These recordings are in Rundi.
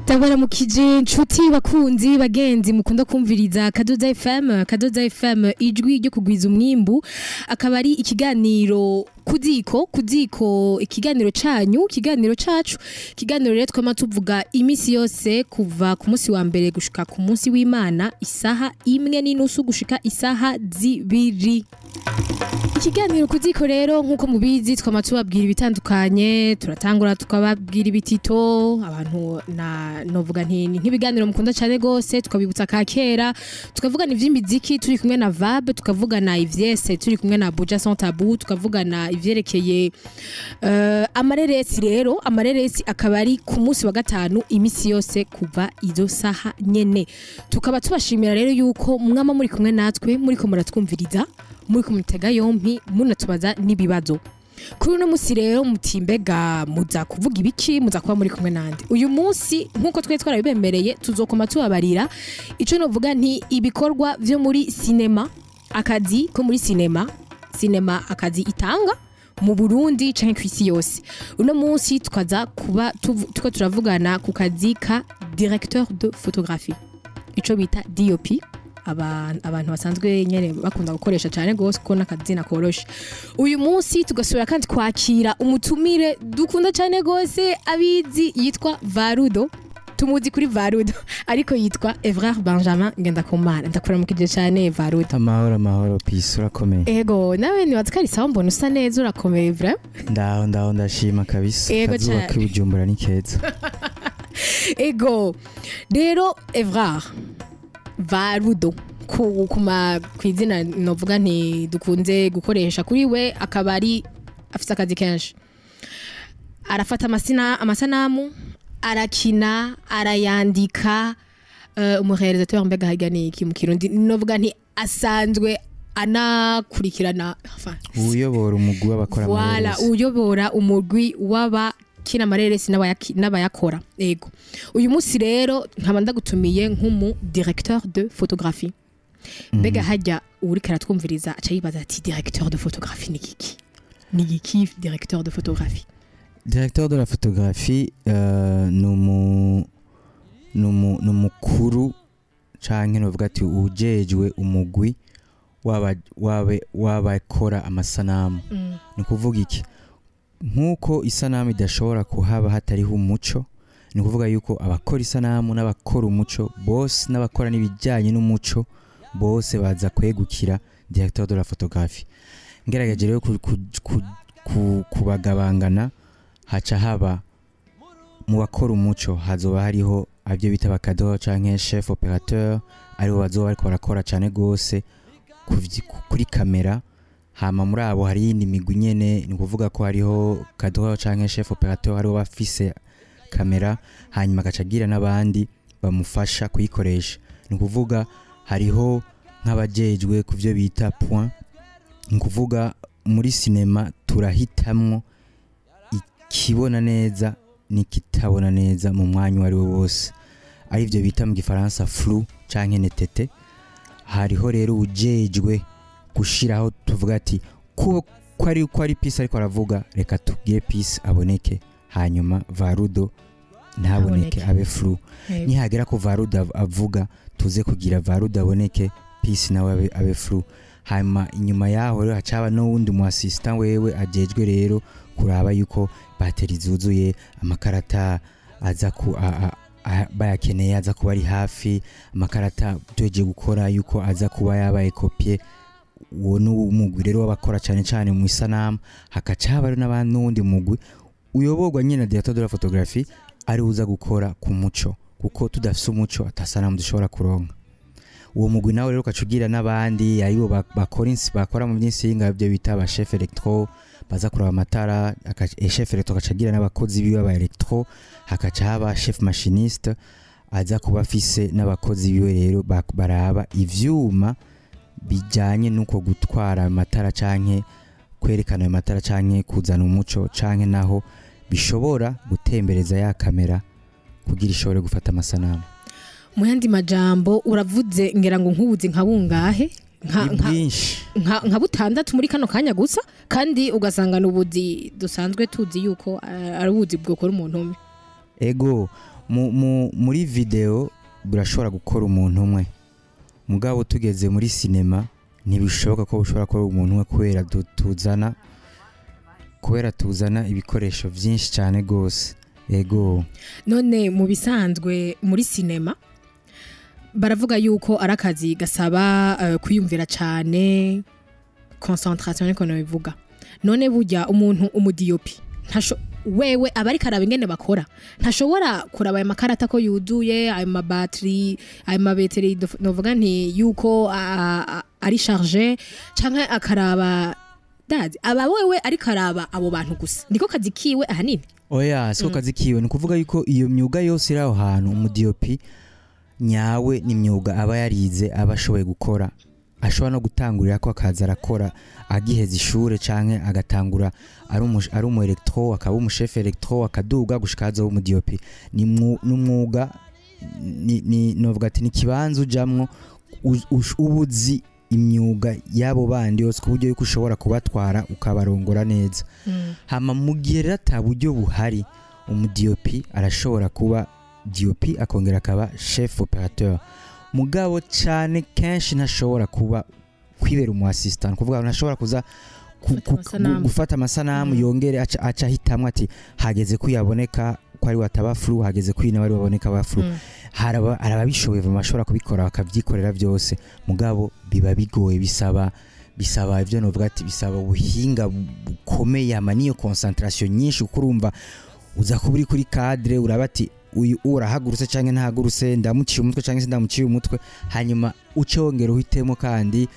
Ndabaramukije nshuti bakunzi bagenzi mukunda kumviriza Kadoza FM. Kadoza FM, ijwi ryo kugwiza umwimbu, akaba ari ikiganiro kuziko kuziko, ikiganiro canyu, ikiganiro cacu, ikiganiro rero twama tuvuga imisi yose kuva ku munsi wa mbere gushika ku munsi w'Imana, isaha 1:30 gushika isaha 2. Ikiganiro kuziko rero, nkuko mubizi, twama tubabwira ibitandukanye. Turatangura tukababwira ibitito abantu na novuga nti ni nk'ibiganiro mukunda cyane gose, tukabibutsa ka kera, tukavugana ivy'imiziki turi kumwe na Vab, tukavugana ivyese turi kumwe na Buja Sans Tabou, tukavugana ivyerekeye amareresi. Rero amareresi akaba ari ku munsi wa gatanu, imisi yose kuva izo saha nyene. Tukaba tubashimira rero yuko mwama muri kumwe natwe, muri ko muratwumviriza, muri kumutega yompi, munatubaza n'ibibazo. Kuri uno musi rero muti: "Mbega muza kuvuga ibiki? Muza kuba muri kumwe nande uyu munsi?" Nkuko twe twarabibemereye, tuzokoma tubabarira ico novuga nti ibikorwa vyo muri sinema, akazi ko muri sinema, sinema akazi itanga mu Burundi canke kw'isi yose. Uno munsi tukaza kuba tuko turavugana ku kazi ka directeur de photographie, ico bita DOP, abantu basanzwe nyene bakunda gukoresha cyane gose kuko n'akazina koroshe. Uyu munsi tugasubira kandi kwakira umutumire dukunda cyane gose, abizi, yitwa Varudo. Tumuzi kuri Varudo, ariko yitwa Evrard Benjamin Ngendakumana. Ndakuramukije cyane, Varudo. Amahoro, amahoro, Peace, urakomeye? Ego, nawe nibaza ko ari sawa, mbona usa neza, urakomeye vraiment. Ndaho, ndaho, ndashima kabisa. Ego Akazuba cane. k'ibujumbura ni keza. Ego rero, Evrard Varudo ku kuma kwizina novuga nti dukunze gukoresha kuri we, akaba ari afite akazi kenshi: arafata amasanamu, arakina, arayandika, umuréalisateur. Mbega harya ni iki mu Kirundi? Novuga nti asanzwe anakurikirana, enfin, Uyobora umugwi w'abakora voilà, amareresi. Uyobora umugwi w'abakina amareresi n'abayakora. Ego, uyu munsi rero nkaba ndagutumiye nk'umu directeur de photographie. Mbega hajya uriko aratwumviriza aca yibaza ati: "Directeur de photographie ni iki? Ni iki directeur de photographie?" Directeur de la photographie ni umukuru canke novuga ati ujejwe umugwi w'abakora amasanamu. Ni ukuvuga iki? Nk'uko isanamu idashobora kuhaba hatariho umuco, ni ukuvuga yuko abakora isanamu n'abakora umuco bose, n'abakora n'ibijyanye n'umuco bose, baza kwegukira directeur de la photographie. Ngerageje rero kubagabangana, haca haba mu bakora umuco hazoba hariho abyo bita abacadreur canke chef opérateur, aribo bazoba bariko barakora cane gose kuri kamera. Hama muri abo hari iyindi migwi nyene, ni ukuvuga ko hariho cadreur canke chef opérateur, hariho bafise kamera, hanyuma agaca agira n'abandi bamufasha kuyikoresha. Ni ukuvuga hariho nk'abajejwe ku byo bita point. Ni ukuvuga muri sinema turahitamwo ikibona neza n'ikitabona neza mu mwanya uwo ari wo wose, arivyo bita mu Gifaransa flou canke netteté. Hariho rero ujejwe gushiraho, tuvuga ati ko ari Peace ariko aravuga, reka tubwire Peace aboneke, hanyuma Varudo ntaboneke, ntaboneke. Abe flou. Nihagera ko Varudo avuga, tuze kugira Varudo aboneke, Peace nawe abe flou. Hanyuma inyuma yaho rero hacaba n'uwundi mu assistant wewe ajejwe rero kuraba yuko bateri zuzuye, amakarata aza ku bayakeneye aza kuba ari hafi, amakarata tuhejeje gukora yuko aza kuba yabaye copié. Uwo ni umugwi rero w'abakora cyane cyane mu isanamu. Hakaca haba rero n'abandi, n'uwundi mugwi uyoborwa nyine na directeur de la photographie, ari uza gukora ku muco, kuko tudafise umuco atasanamu dushobora kuronka. Uwo mugwi nawe rero ukaca ugira n'abandi aribo bakora mu by'insinga, ibyo bita aba chef électro, baza kuraba amatara. Chef électro agaca agira n'abakozi biwe aba électro. Hakaca haba chef machiniste, aza kuba afise n'abakozi biwe rero baraba ivyuma bijyanye n'uko gutwara amatara canke kwerekana ayo matara canke kuzana umuco, canke naho bishobora gutembereza ya kamera. kugira ishobore gufata amasanamu. Mu yandi majambo uravuze ngira ngo nkubuzi nka bungahe, Ni bwinshi. Nka butandatu muri kano kanya gusa, kandi ugasanga n'ubuzi dusanzwe tuzi yuko ari ubuzi bwokora umuntu umwe. Ego, muri video burashobora gukora umuntu umwe, mugabo tugeze muri cinema ntibishoboka ko bushobora gukora umuntu umwe kubera tuzana ibikoresho byinshi cyane gose. Ego. None mu bisanzwe muri cinema baravuga yuko ari akazi gasaba kwiyumvira cyane, concentration niko nabivuga. None burya umuntu umu DOP ntasho wewe aba ariko araba ingene bakora, ntashobora kuraba ayo makarata ko yuzuye, ayo mabatiri, ayo mabeteri, novuga nti yuko ari chargé, canke akaraba dazi aba wewe ariko araba abo bantu gusa, niko kazi kiwe ahanini. Oya, siko kazi kiwe. Ni ukuvuga yuko iyo myuga yose iri aho hantu umu DOP nyawe ni myuga aba yarize, aba ashoboye gukora, ashobora no gutangurira ko akaza arakora agiheza ishure, canke agatangura ari umu electro, akaba umu chef electro, akaduga gushika aza umu DOP. Ni n'umwuga, ni novuga ati ni kibanza ujamwo ubuzi imyuga yabo bandi yose, ku buryo yuko ushobora kubatwara ukabarongora neza. Hama mu gihe rero ata buryo buhari, umu DOP arashobora kuba DOP akongera akaba chef opérateur, mugabo cyane kenshi ntashobora kuba kwibera umu assistant, kuvuga ntashobora kuza Gufata amasanamu. Gufata amasanamu, yongere aca ahitamwo ati hageze ko yaboneka ko ari wataba flou, hageze ko ina bari baboneka ba flou. Haraba ababishoboye bashobora kubikora bakavyikorera byose, mugabo biba bigoye, bisaba ivyo novuga ati bisaba ubuhinga bukomeye, ama niyo concentration nyinshi, kuko urumva uza kuba uri kuri cadre uraba ati uyu urahagurutse canke ntahagurutse, ndamuciye umutwe canke sindamuciye umutwe, hanyuma uce wongera uhitemo kandi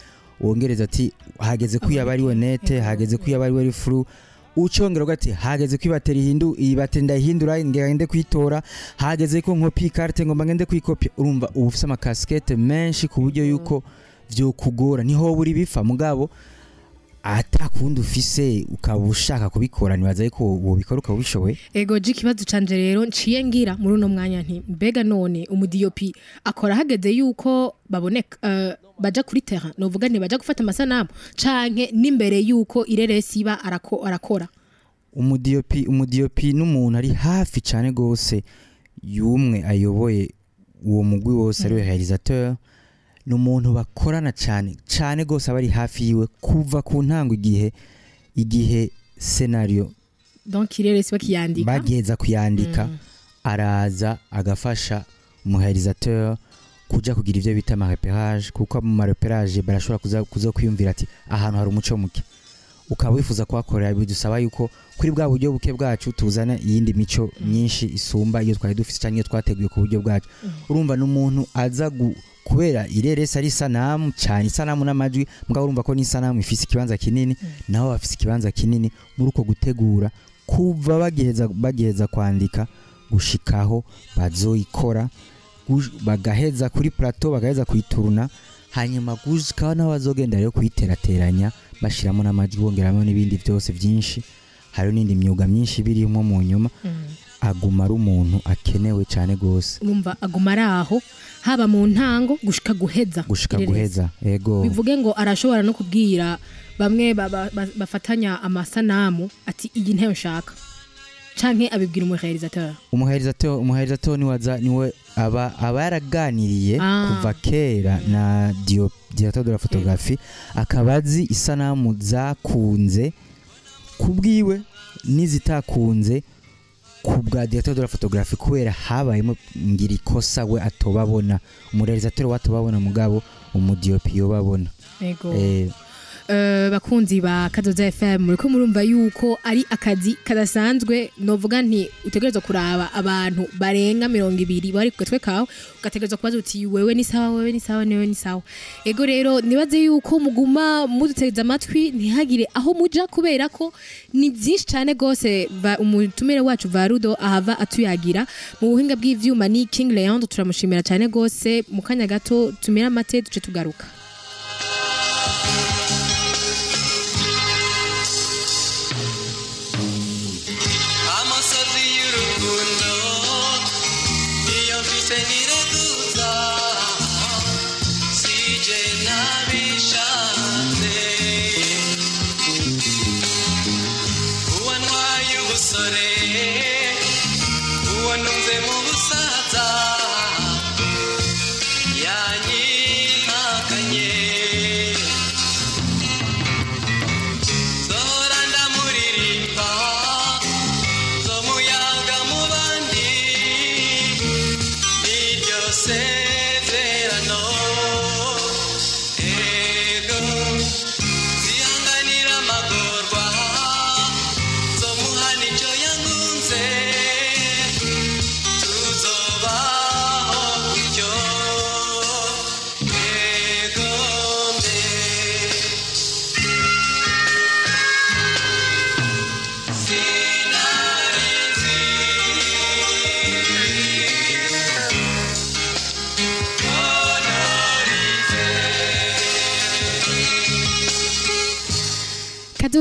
wongereza ati hageze ko yaba ari we net, hageze ko yaba ari we flou, uce wongera uvuga ati hageze ko ibateri ihindu, iyi bateri ndayihindura ngende kuyitora, hageze ko nkopi carte ngomba ngende kuyikopia. Urumva uba ufise ama casquette menshi ku buryo yuko vyokugora, niho buri bifa, mugabo atakundi ufise ukaba ushaka kubikora, nibaza yuko wobikora ukaba ubishoboye. Ego, je ikibazo canje rero nciye ngira muri uno mwanya nti mbega none umu DOP akora hageze yuko baboneka, baja kuri terrain, novuga nti baja gufata amasanamu, canke n'imbere yuko ireresi iba arakora? Umu DOP n'umuntu ari hafi cyane gose y'umwe ayoboye uwo mugwi wose, ariwe réalisateur. Ni umuntu bakorana cyane cyane gose, aba ari hafi yiwe kuva ku ntango, igihe scénario Donc ireresi bakiyandika. Bageza kuyandika, araza agafasha umu réalisateur kuja kugira ivyo bita ama repérage, kuko mu ma repérage barashobora kuza kwiyumvira ati ahantu hari umuco muke, ukaba wifuza kuhakorera, bidusaba yuko kuri bwa buryo buke bwacu tuzana iyindi mico myinshi isumba iyo twari dufise canke iyo twateguye ku buryo bwacu. Urumva n'umuntu aza kubera ireresi ari isanamu cyane, isanamu n'amajwi, mugabo urumva ko n'isanamu ifise ikibanza kinini, nabo bafise ikibanza kinini muri uko gutegura, kuva bagiheza kwandika gushikaho bazoyikora, bagaheza kuri plateau, bagaheza kuyituruna, hanyuma gushikaho naho bazogenda rero kuyiterateranya, bashiramo n'amajwi, bongeramo n'ibindi byose byinshi. Hari n'indi myuga myinshi birimo mu nyuma. Aguma ari umuntu akenewe cyane gose. Urumva aguma ari aho, haba mu ntango gushika guheza gushika ireresi. Guheza, ego. Bivuge ngo arashobora no kubwira bamwe bafatanya amasanamu ati iyi ntayo nshaka, canke abibwira umu réalisateur? Umu réalisateur niwe niwe aba yaraganiriye kuva kera na directeur de la photographie, akaba azi isanamu zakunze kubwiwe n'izitakunze ku bwa directeur de la photographie, kubera habayemo ngira ikosa we atobabona, umu réalisateur we atobabona, mugabo umu DOP yobabona. Ego. Eh. Bakunzi ba Kazoza FM, muriko murumva yuko ari akazi kadasanzwe. Novuga nti utegerezwa kuraba abantu barenga 20 bari ku gatwe kawe, ugategerezwa kubaza uti wewe ni sawa, wewe ni sawa, newe ni sawa. Ego, rero nibaze yuko muguma muduteze amatwi, ntihagire aho muja, kubera ko ni byinshi cyane gose umutumire wacu Varudo ahava atuyagira. Mu buhinga bw'ivyuma ni King Leandre, turamushimira cyane gose. Mu kanya gato tumira amate, duce tugaruka. Amosozi y'urukundo.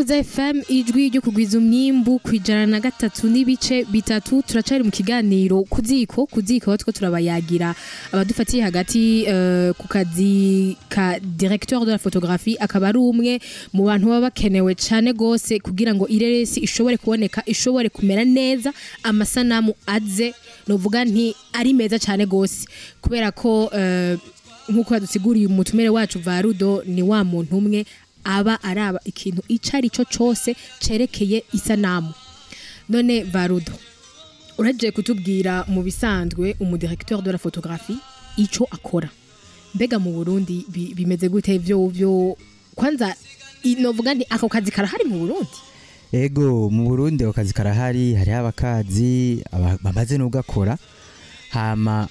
Kadoza FM, ijwi ryo kugwiza umwimbu, 103.3. Turacari mu kiganiro Kuziko. Kuziko aho two turabayagira abadufatiye hagati ku kazi ka directeur de la photographie, akaba ari umwe mu bantu baba bakenewe cane gose kugira ngo ireresi ishobore kuboneka, ishobore kumera neza, amasanamu aze novuga nti ari meza cane gose, kubera ko nkuko yadusiguriye umutumere wacu Varudo, ni wa muntu umwe aba araba ikintu ico ari cyo cose cerekeye isanamu. None Varudo, uraje kutubwira mu bisanzwe umudirecteur de la photographie ico akora. Mbega mu Burundi bimeze gute vyo kwanza novuga nti ako kazi karahari mu Burundi? Ego, mu Burundi ako kazi karahari, hariho abakazi bamaze no gakora. Hama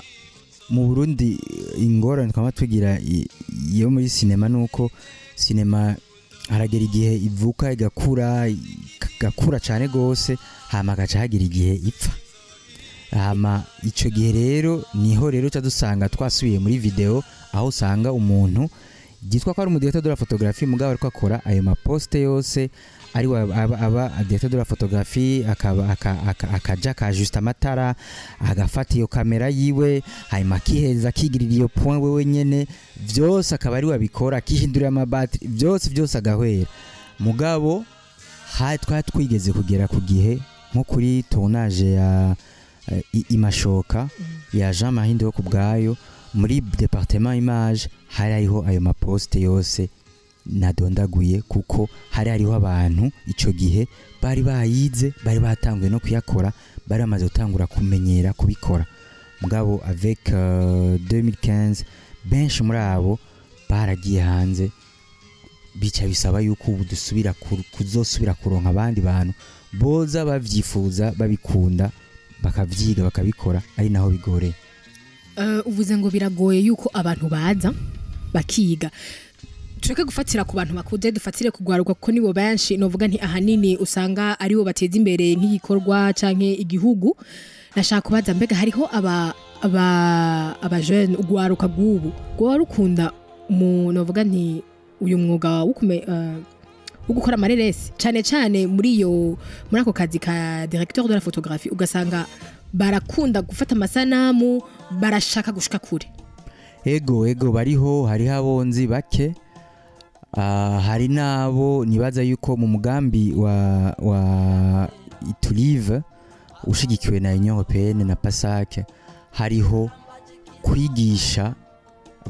mu Burundi ingorane twama tugira iyo muri sinema nuko sinema haragera igihe ivuka igakura, igakura cyane gose, hama gaca hagira igihe ipfa. Hama ico gihe rero niho rero ca dusanga twasubiye muri video, aho usanga umuntu yitwa ko ari umudirecteur de la photographie mugabo ariko akora ayo maposte yose, ari we aba directeur de la photographie, akaba akaja akajusta amatara, agafata iyo kamera yiwe, hanyuma akiheza akigirira iyo point wewe nyene, vyose akaba ari we abikora, akihindurira amabatiri, vyose vyose agahwera. Mugabo twari twigeze kugera ku gihe nko kuri tournage ya Imashoka ya Jean Marie Ndiho kubwayo, muri département image hari hariho ayo maposte yose nadondaguye, kuko hari hariho abantu ico gihe bari bayize, bari batanguye no kuyakora, bari bamaze gutangura kumenyera kubikora. Mugabo avec 2015 benshi muri abo baragiye hanze, bica bisaba yuko ubu dusubira kuzosubira kuronka abandi bantu boza bavyifuza, babikunda, bakavyiga, bakabikora, ari naho bigoreye. Uvuze ngo biragoye yuko abantu baza bakiga. Tureke gufatira ku bantu bakuze, dufatire kugwaruka, kuko nibo benshi novuga nti ahanini usanga aribo bateza imbere nk'igikorwa canke igihugu. Nashaka kubaza, mbega hariho aba jeune, ugwaruka bw'ubu rwoba rukunda mu novuga nti uyu mwuga wo gukora amareresi, cane cane muri ako kazi ka directeur de la photographie, ugasanga barakunda gufata amasanamu, barashaka gushika kure? Ego, bariho, hariho abonzi bake. Hari nabo nibaza yuko mu mugambi wa Itulive ushigikiwe na Union Européenne na PASAC hariho kwigisha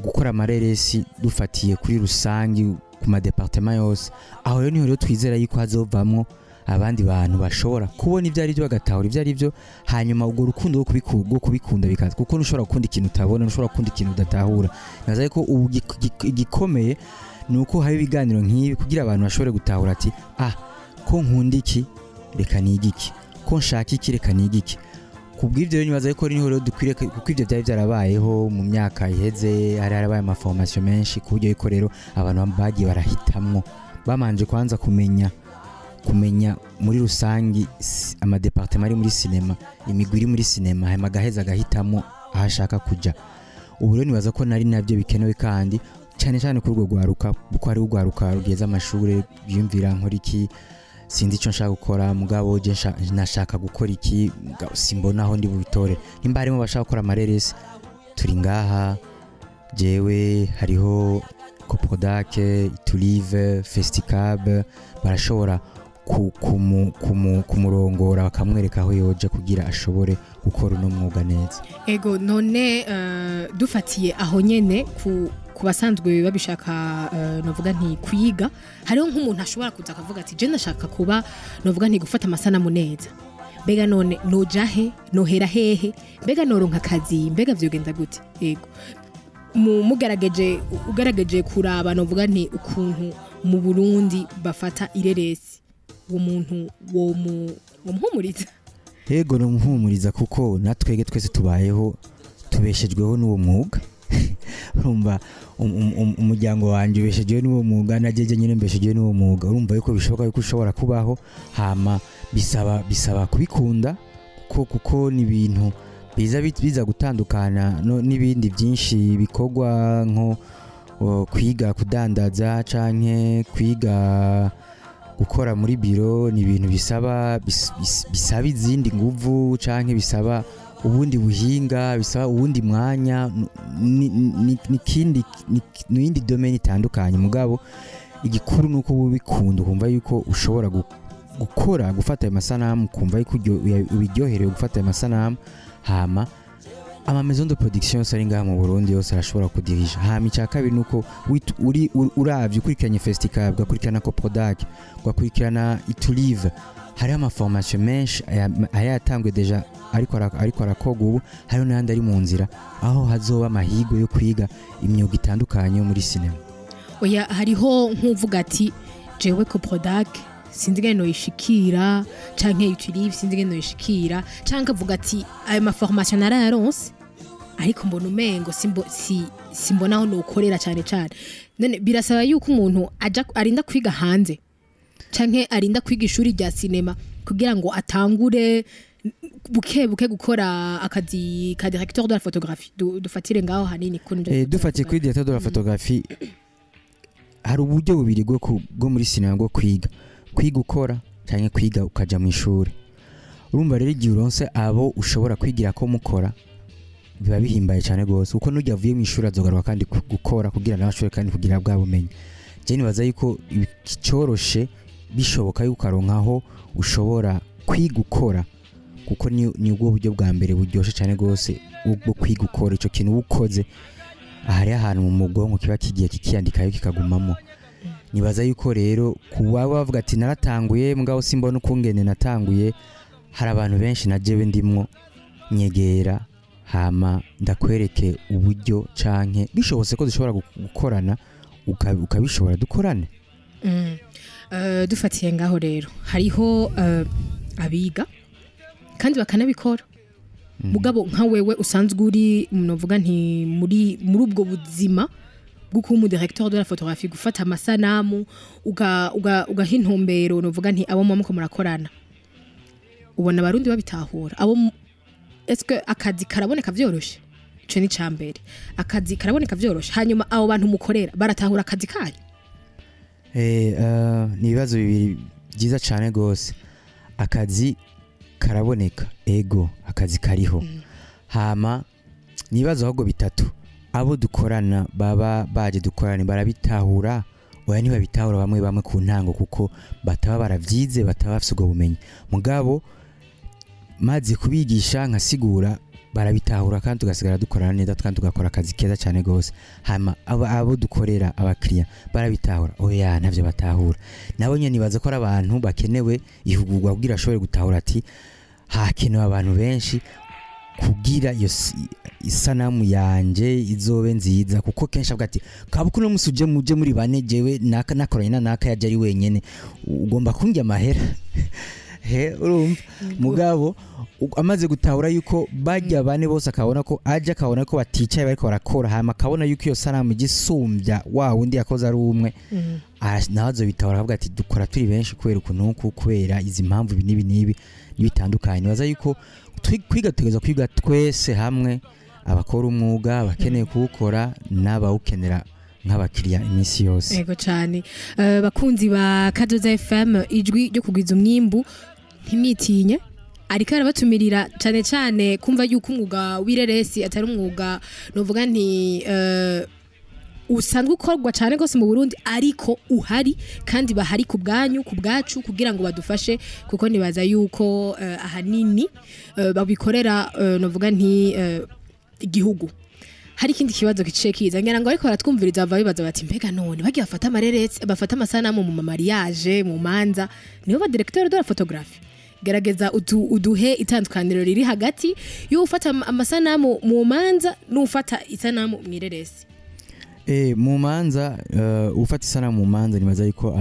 gukora amareresi dufatiye kuri rusangi ku madepartement yose. Aho rero niho rero twizera yuko hazovamwo abandi bantu bashobora kubona ibyo ari byo, bagatahura ibyo ari byo, hanyuma ubwo rukundo rwo kubikunda bikaza, kuko ntushobora gukunda ikintu utabona, ntushobora gukunda ikintu udatahura. Naza ko ubu igikomeye ni uko haba ibiganiro nk'ibi kugira abantu bashobore gutahura ati: "Ah, ko nkunda iki, reka nige iki; ko nshaka iki, reka nige iki." Kubw'ibyo rero nibaza yuko niho rero dukwiriye, kuko ibyo byari byarabayeho mu myaka iheze, hari harabaye amaformation menshi, ku buryo yuko rero abantu bagiye barahitamwo bamanje kwanza kumenya muri rusangi amadepartement ari muri sinema, imigwi iri muri sinema, hanyuma agaheza agahitamo aho ashaka kuja. Ubu rero nibaza ko nari nabyo bikenewe, kandi cyane cyane kuri urwo rwaruka, kuko hari urwaruka rugeze amashuri yumvira: "Nkora iki? Sinzi icyo nshaka gukora, mugabo je nashaka gukora iki, mugabo simbona aho ndi bubitore." Nimba harimo bashaka gukora amareresi, turi ngaha, jewe hariho Coprodac, Itulive, Festicab, barashobora kumurongora bakamwereka aho yoja kugira ashobore gukora uno mwuga neza. Ego, none dufatiye aho nyene ku basanzwe babishaka novuga nti kwiga, hariho nk'umuntu ashobora kuza akavuga ati: "Je ndashaka kuba novuga nti gufata amasanamu neza. Mbega none noja he? Nohera hehe? Mbega noronka akazi? Mbega vyogenda gute?" Ego, mu mugerageje ugerageje kuraba novuga nti ukuntu mu Burundi bafata ireresi, uwo muntu wo mu womuhumuriza? Yego, numuhumuriza, kuko natwege twese tubayeho, tubeshejweho n'uwo mwuga. Urumva umuryango wanje ubeshejweho n'uwo mwuga, na jeje nyine mbeshejweho n'uwo mwuga. Urumva yuko bishoboka yuko ushobora kubaho, hama bisaba kubikunda, kuko ni ibintu biza gutandukana n'ibindi byinshi bikorwa nko kwiga kudandaza canke kwiga. Gukora muri biro ni ibintu bisaba bisaba izindi nguvu canke bisaba ubundi buhinga, bisaba uwundi mwanya, nikindi n'iyindi domaine itandukanye. Mugabo igikuru nuko ubikunda, ukumva yuko ushobora gukora, gufata ayo masanamu, ukumva yuko ubiryoherewe gufata ayo masanamu. Hama ama maison de production yose ari ngaha mu Burundi yose arashobora kudirija. Hama icya kabiri nuko uri uravye, ukurikiranye festival, ugakurikirana Coprodac, ugakurikirana Itulive, hariho ama formation menshi ayatangwe déjà, ariko arakorwa ubu, hariho n'ayandi ari mu nzira, aho hazoba amahirwe yo kwiga imyuga itandukanye yo muri sinema. Oya, hariho nk'uvuga ati: "Jewe Coprodac sinzi ingene noyishikira, canke Utilive sinzi ingene noyishikira", canke avuga ati: "Ayo ma formation narayaronse, ariko mbona umengo simbona aho nokorera cane cane." None birasaba yuko umuntu aja arinda kwiga hanze canke arinda kwiga ishuri rya sinema kugira ngo atangure buke buke gukora akazi ka directeur de la photographie? Dufatire ngaho hanini ko nivyo Dufatiye kuri directeur de la photographie, hari uburyo bubiri bwo muri sinema bwo kwiga: kwiga ukora cyangwa kwiga ukaja mu ishuri. Urumva rero, igihe uronse abo ushobora kwigira ko mukora, biba bihimbaye cyane rwose, kuko n'ujya avuye mu ishuri azogaruka kandi gukora kugira nawe ashobore kandi kugira bwa bumenyi. Je nibaza yuko icoroshe bishoboka yuko ukaronkaho ushobora kwiga ukora, kuko ni ubwo buryo bwa mbere buryoshe cyane rwose bwo kwiga ukora. Ico kintu uba ukoze, hariho ahantu mu bwonko kiba kigiye kikiyandikayo, kikagumamo. Nibaza yuko rero kuba bavuga ati: "Naratanguye, mugabo simbona ukungene natanguye", hari abantu benshi na jewe ndimwo, nyegera hama ndakwereke uburyo, canke bishobotse ko dushobora gukorana, ukabishobora, dukorane. Dufatiye ngaho rero, hariho abiga kandi bakanabikora, mugabo nka wewe usanzwe uri, novuga nti muri ubwo buzima bwo kuba umu directeur de la photographie, gufata amasanamu, ugaha intumbero, novuga nti abo muba muko murakorana, ubona abarundi babitahura? Abo est-ce que akazi karaboneka vyoroshe? Ico ni icambere. Akazi karaboneka vyoroshe? Hanyuma abo bantu mukorera baratahura akazi kanyu? Ni ibibazo bibiri byiza cyane rwose. Akazi karaboneka, ego, akazi kariho. Hama ni ibibazo ahubwo bitatu. Abo dukorana baba baje dukorane barabitahura? Oya, ntibabitahura bamwe bamwe ku ntango, kuko bataba baravyize, bataba bafise ubwo bumenyi. Mugabo maze kubigisha nkasigura, barabitahura kandi tugasigara dukorana neza kandi tugakora akazi keza cyane gose. Hama abo dukorera, abakiriya, barabitahura? Oya, ntavyo batahura. Nabo nyene nibaza ko ari abantu bakenewe ihugurwa kugira ashobore gutahura ati hakenewe abantu benshi kugira iyo isanamu yanje izobe nziza, kuko kenshi avuga ati: "Kabuko uno musi uje muje muri bane, jewe naka nakoranye na naka yaje ari wenyene, ugomba kundya amahera." He, urumva, mugabo amaze gutahura yuko bajya bane bose, akabona ko aje, akabona ko baticaye bariko barakora, hama akabona yuko iyo sanamu igisumbya wa wundi yakoze ari umwe, nawe azobitahura, akavuga ati: "Dukora turi benshi kubera ukuntu uku, kubera izi mpamvu, ibi n'ibi n'ibi n'ibitandukanye." Nibaza yuko kwiga tutegerezwa kwiga twese hamwe, abakora umwuga, abakeneye kuwukora n'abawukenera nk'abakiriya iminsi yose. Yego cyane. Bakunzi ba Kadoza FM, ijwi ryo kugwiza umwimbu, ntimwitinye, ariko arabatumirira cyane cyane kumva yuko umwuga w'ireresi atari umwuga, novuga nti usanzwe ukorwa cyane rwose mu Burundi, ariko uhari kandi bahari ku bwanyu, ku bwacu, kugira ngo badufashe, kuko nibaza yuko ahanini babikorera, novuga nti igihugu. Hari ikindi kibazo giciye kiza, ngira ngo ariko baratwumviriza bava bibaza bati: "Mbega none bagiye bafata amareretse, bafata amasanamu mu mariage, mu manza, nibo ba directeur de la photographie?" Gerageza uduhe itandukaniro riri hagati y'ufata amasanamu mu manza n'ufata isanamu mu ireresi. Mu manza, ufata isanamu mu manza, nibaza yuko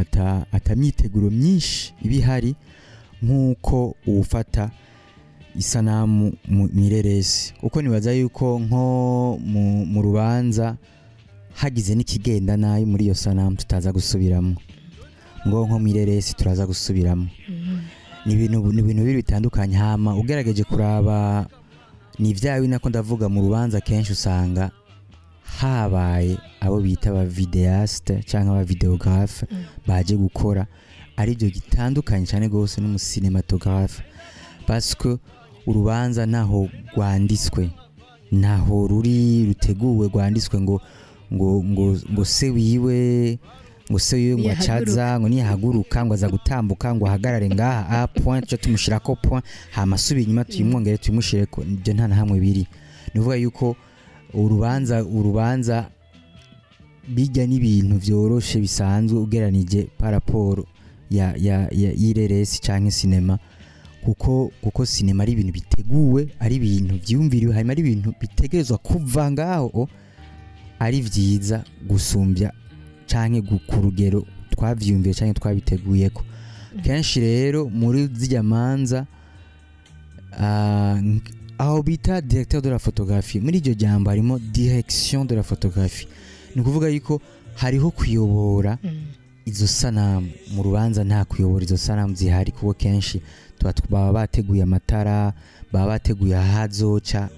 ata myiteguro myinshi iba ihari nk'uko uwufata isanamu mu ireresi, kuko nibaza yuko nko mu rubanza hagize n'ikigenda nabi muri iyo sanamu tutaza gusubiramo, ngo nko mu ireresi turaza gusubiramo. Ni ibintu bibiri bitandukanye. Hama ugerageje kuraba, ni vyawe nako ndavuga, mu rubanza kenshi usanga habaye abo bita aba vidéaste cyangwa aba vidéographe baje gukora. Aribyo gitandukanye cyane gose n'umucinématographe, parce que urubanza naho rwanditswe, naho ruri ruteguwe, rwanditswe ngo se wiwe ngo Niyahaguruka. acaza ngo niyahaguruka ngo aza gutambuka ngo ahagarare ngaha, à point tuce tumushirako point, hama asubira inyuma tuyimwongere tuyimushireko. Ibyo nta na hamwe biri. Ni ukuvuga yuko urubanza bijya n'ibintu vyoroshe bisanzwe ugeranije par rapport ya y'ireresi canke cinéma, kuko cinéma ari ibintu biteguwe, ari ibintu vyumviriwe, hanyuma ari ibintu bitegerezwa kuva ngaho ari vyiza gusumbya canke ku rugero twavyumviye canke twabiteguyeko. Kenshi rero muri zirya manza, aho bita directeur de la photographie, muri iryo jambo harimo direction de la photographie. Ni ukuvuga yuko hariho kuyobora izo sanamu. Mu rubanza nta kuyobora izo sanamu zihari, kuko kenshi tuba baba bateguye amatara, baba bateguye ahazoca.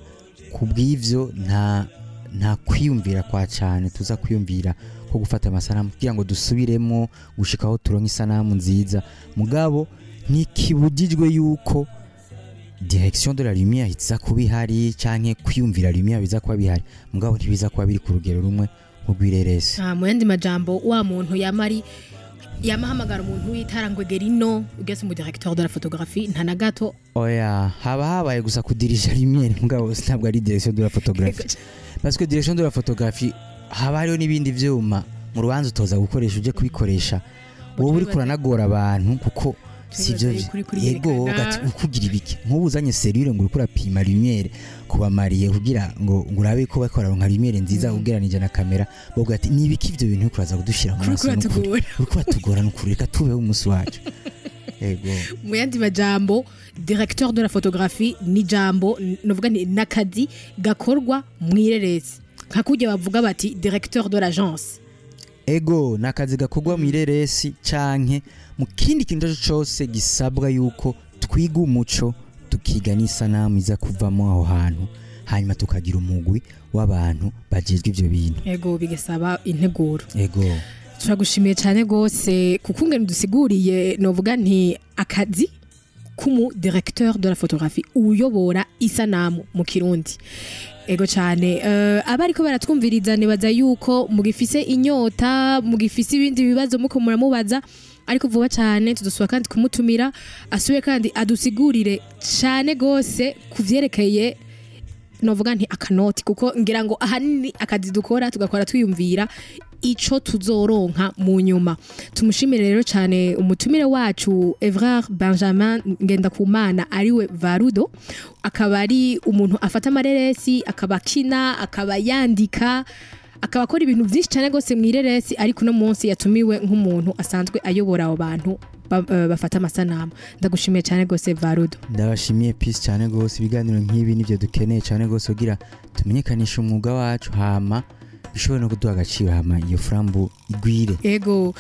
Ku bw'ivyo nta kwiyumvira kwa cyane tuza kwiyumvira ko gufata amasanamu kugira ngo dusubiremo gushika aho turonka isanamu nziza. Mugabo ntikibujijwe yuko direction de la lumière iza kuba ihari canke kwiyumvira lumière biza kuba bihari, mugabo ntibiza kuba biri ku rugero rumwe nk'urw'ireresi. Ah, mu yandi majambo, wa muntu yama ari yamahamagara umuntu w'itara ngo egera ino ugeze mu directeur de la photographie, nta na gato. Oya, haba habaye gusa kudirija lumière, mugabo ntabwo ari direction de la photographie, parce que direction de la photographie haba hariho n'ibindi vyuma mu rubanza utoza gukoresha uje kubikoresha wowe uriko uranagora abantu, kuko sivyo. Kuri yego. yerekana. Gati ukugira ibiki nk'ubu uzanye cellule ngo uriko urapima lumière kubamariye kugira ngo urabe ko bariko bararonka lumière nziza ugeranije na kamera, boga ati ni ibiki ivyo bintu uriko uraza kudushira mu Kuri maso n'ukuri? kuratugora. Uriko uratugora n'ukuri, reka tubeho umunsi wacu. Yego. Mu yandi majambo, directeur de la photographie ni jambo novuga ni nakazi gakorwa mw'ireresi, nka kurya bavuga bati directeur de l'agence. Ego, ni akazi gakorwa mu ireresi canke mu kindi kintu icyo cyose gisabwa yuko twiga umuco, tukiga n'isanamu iza kuvamo aho hantu, hanyuma tukagira umugwi w'abantu bajejwe ivyo bintu. Ego, bigasaba integuro. Ego. Turagushimiye cyane rwose kuko ingene dusiguriye, novuga nti akazi k'umu directeur de la photographie, uyobora isanamu mu Kirundi. Ego cyane. Abariko baratwumviriza, nibaza yuko mugifise inyota, mugifise ibindi bibazo muko muramubaza, ariko vuba cyane tudusubira kandi kumutumira, asubiye kandi adusigurire cyane gose kuvyerekeye, novuga nti akanoti, kuko ngira ngo ahanini akazi dukora tugakora twiyumvira ico tuzoronka mu nyuma. Tumushimire rero cyane umutumire wacu Evrard Benjamin Ngendakumana, ariwe Varudo, akaba ari umuntu afata amareresi, akaba akina, akaba yandika, akaba akora ibintu byinshi cyane rwose mu ireresi, ariko uno munsi yatumiwe nk'umuntu asanzwe ayobora abo bantu bafata amasanamu. Ndagushimiye cyane rwose, Varudo. Ndabashimiye, Peace, cyane rwose. Ibiganiro nk'ibi nibyo dukeneye cyane rwose kugira tumenyekanishe umwuga wacu, hama bishobore no kuduha agaciro, hama iyo frambo igwire. Ego.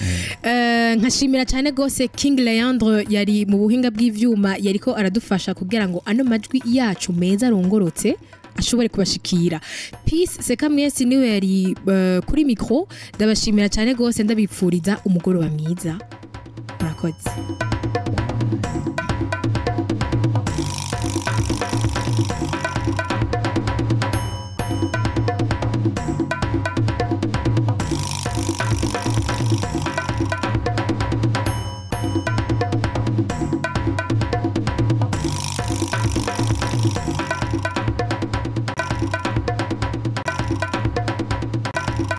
Nkashimira cyane rwose King Leandre yari mu buhinga bw'ivyuma, yariko aradufasha kugira ngo ano majwi yacu meza arongorotse ashobore kubashikira. Peace Seka mwese niwe yari kuri micro. Ndabashimira cyane rwose, ndabipfuriza umugoroba mwiza. Murakoze.